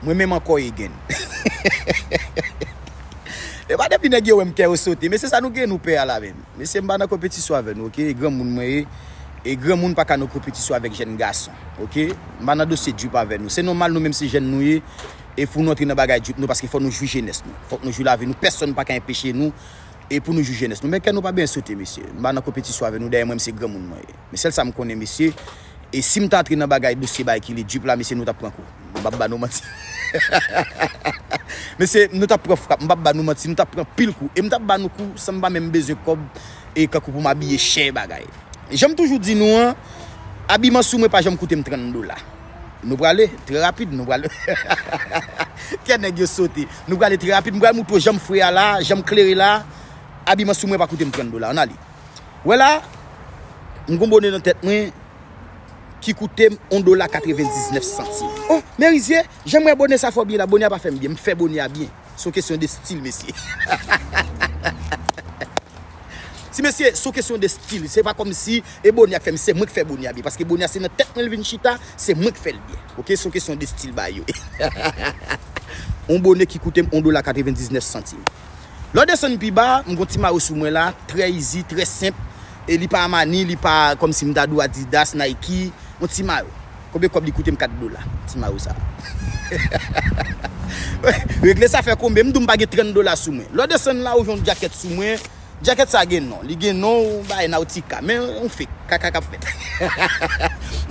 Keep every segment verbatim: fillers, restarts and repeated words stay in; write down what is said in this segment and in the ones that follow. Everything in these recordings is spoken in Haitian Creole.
Mwen menm ankò Egen. E pa depi nèg yo wè m kè yo sote. Mesye, sa nou gen nou pè a la menm. Mesye, m pa nan konpetisyon avè nou, oke? E granmoun mwen ye. E granmoun pa ka nan konpetisyon avèk jèn gason, oke? M pa nan dosye drip avè nou. Se nòmal nou menm se jèn nou ye. E pou nou antre nan bagay drip nou, paske fò nou jwi jenès nou. Fòk nou jwi lavi nou. Pèsonn pa ka enpeche nou. E pou nou jwi jenès nou. Men kè nou pa byen sote, mesye. M pa nan konpetisyon avè nou. Dèyè mwen, m se granmoun mwen ye. Men sèl sa m konnen, mesye, e si m ta antre nan bagay dosye bagay ki li drip la, mesye, nou t ap pran kou. M p ap ba nou manti. Mesye, nou t ap pran frap, m p ap ba nou manti, nou t ap pran pil kou. E m t ap ba nou kou san m pa menm bezwen kòb e kankou pou m abiye chè bagay. Jan m toujou di nou an, abiman sou mwen pa janm koute m trant dola. Nou prale trè rapid, nou prale. Kè nèg yo sote. Nou prale trè rapid, m pral moutre w jan m fre a la, jan m klere la. Abiman sou mwen pa koute m trant dola. Ann ale. Wè la, m gon bone nan tèt mwen ki koute m yon dola katrevendiznèf santim. Oh, Merizye, jan m wè bone sa fè w byen la, bone a pa fè m byen, m fè bone a byen. Se yon kesyon de stil, mesye. Ti mesye, se yon kesyon de stil. Se pa kòmsi e bone a k fè m, se mwen k fè bone a byen. Paske bone a se nan tèt mwen l vin chita, se mwen k fè l byen. Oke, se yon kesyon de stil ba yo. Yon bone ki koute m yon dola katrevendiznèf santim. Lè w desann pi ba, m gon ti mayo sou mwen la, trè easy, trè senp. E li pa Armani, li pa kòmsi m ta di w Adidas, Nike, yon ti mayo. Konbyen kòb li koute m? Kat dola. Ti mayo sa. Regle sa fè konbyen? M di w m pa gen trant dola sou mwen. Lè w desann la, ou jwenn yon djakèt sou mwen. Djakèt sa gen non. Li gen non, yon bagay Nautica. Men yon fake. Kaka k ap fèt.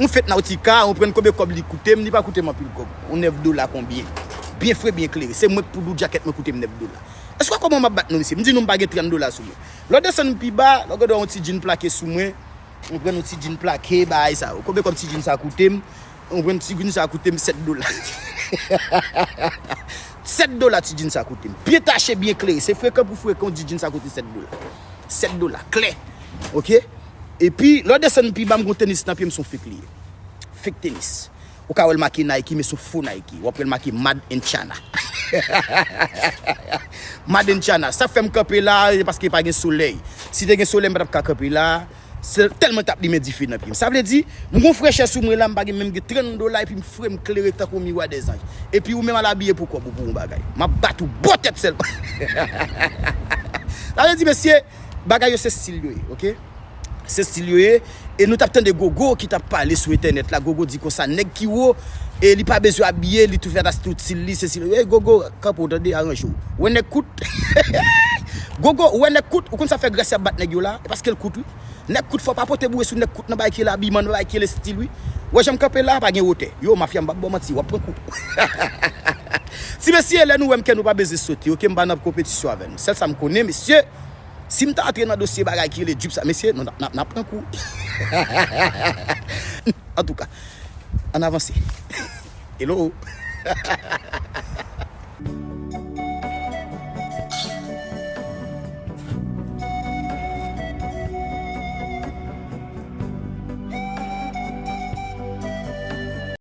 Yon fake Nautica, ou konprann konbyen kòb li koute m, li pa koute m anpil kòb. Yon nèf dola konbyen. Byen fre, byen klere. Se mwen k pou di w djakèt mwen koute m nèf dola. Èske w wè kòman m ap bat nou, mesye? M di nou m pa gen trant dola sou mwen. Lè w desann pi ba, lè w gade yon ti djin plake sou mwen, ou pran yon ti djin plake, bagay sa yo. Konbyen kòb ti djin sa koute m? Ou pran ti djin sa koute m sèt dola. Sèt dola ti djin sa koute m. Byen tache, byen klere. Se frekan pou frekan, yon ti djin sa koute sèt dola. Sèt dola, klè. Oke? Epi, lè w desann pi ba, m gon tenis nan pye m, se yon fake li ye. Fake tenis. Ou ka wè l make Nike, men se yon fo Nike. W ap wè l make Made in China. Made in China. Sa k fè m kanpe la, se paske pa gen solèy. Si te gen solèy, m pa t ap ka kanpe la. Se tèlman t ap limen dife nan pye m. Sa vle di, m gon frechè sou mwen la, m pa gen menm gen trant dola, epi m fre, m klere tankou yon miwa dèzanj. Epi ou menm al abiye pou kòb ou, pou yon bagay. M ap bat ou bò tèt sèlman. Sa vle di, mesye, bagay yo se stil yo ye, oke? Se stil yo ye. E nou t ap tande Gogo ki t ap pale sou entènèt la. Gogo di konsa, nèg ki wo, e li pa bezwen abiye, li tou fèt a tout stil li, se stil. Ey, Gogo, kanpe w tande, aranje w. Ou wè nèg kout? Gogo, ou wè nèg kout? Ou konn sa fè Gracia ap bat nèg yo la? E paske l kout, wi. Nèg kout, fò w pa pote boure sou nèg kout nan bagay ki rele abiman, nan bagay ki rele stil, wi. Ou wè jan m kanpe la, pa gen wotè. Yo, mafya, m p ap ba w manti, w ap pran kou. Ti mesye, lè nou wè m, kè nou pa bezwen sote, oke? M pa nan konpetisyon avè nou. Sèl sa m konnen, mesye, si m ta antre nan dosye bagay ki rele drip sa, mesye, nou, n ap, n ap, n ap pran kou. Antouka, ann avanse. Hello.